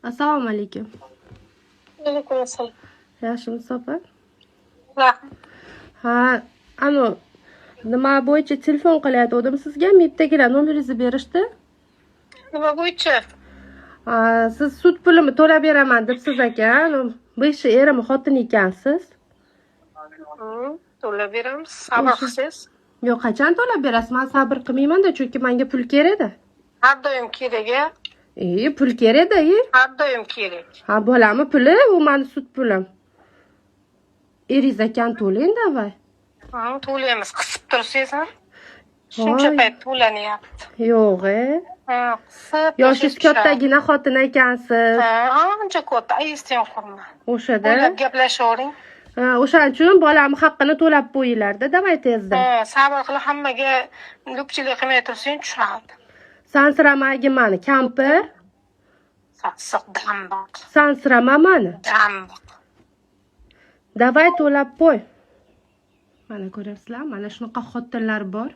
Assalomu alaykum. Alaykum assalom. Yaxshimisiz, opa? Rahmat. Ha, anu nima bo'yicha telefon qilayotgandim sizga, MIBdagilar nomeringizni berishdi. Nima bo'yicha? Ha, siz sud pulimni to'lab beraman debsiz ekan. Бывший erim xotini ekansiz. To'lab beramiz. Sabr qilsangiz. Yo'q, qachon to'lab berasiz? Man sabr qilmayman-da, chunki menga pul kerak-da. Har doim kerak a? E, pul kerak-da, e. Har doim kerak. Ha, bolami puli, u mani sud pulim. Eringiz ekan, to'lang давай. To'laymiz. Qisib tursangiz ham. Shuncha Voy. payt to'lanyapti. Yo'q, e. Ha, qisib Yoshingiz tursangiz tushadi. Kattagina xotin ekansiz. Ha, ancha katta. Esdan qurma. O'shada. O'ylab gaplashavering. Ha, o'shaning uchun bolamni haqqini to'lab qo'yinglar-da, давай tezda. Ha, sabr qilib, hammaga lupchilik qilmay tursang, tushadi. Sansiramagin mani, kampir. Sassiq damboq. Sansirama mani. Damboq. Давай to'lab qo'y. Mana ko'ryapsizlar, mana shunaqa xotinlar bor.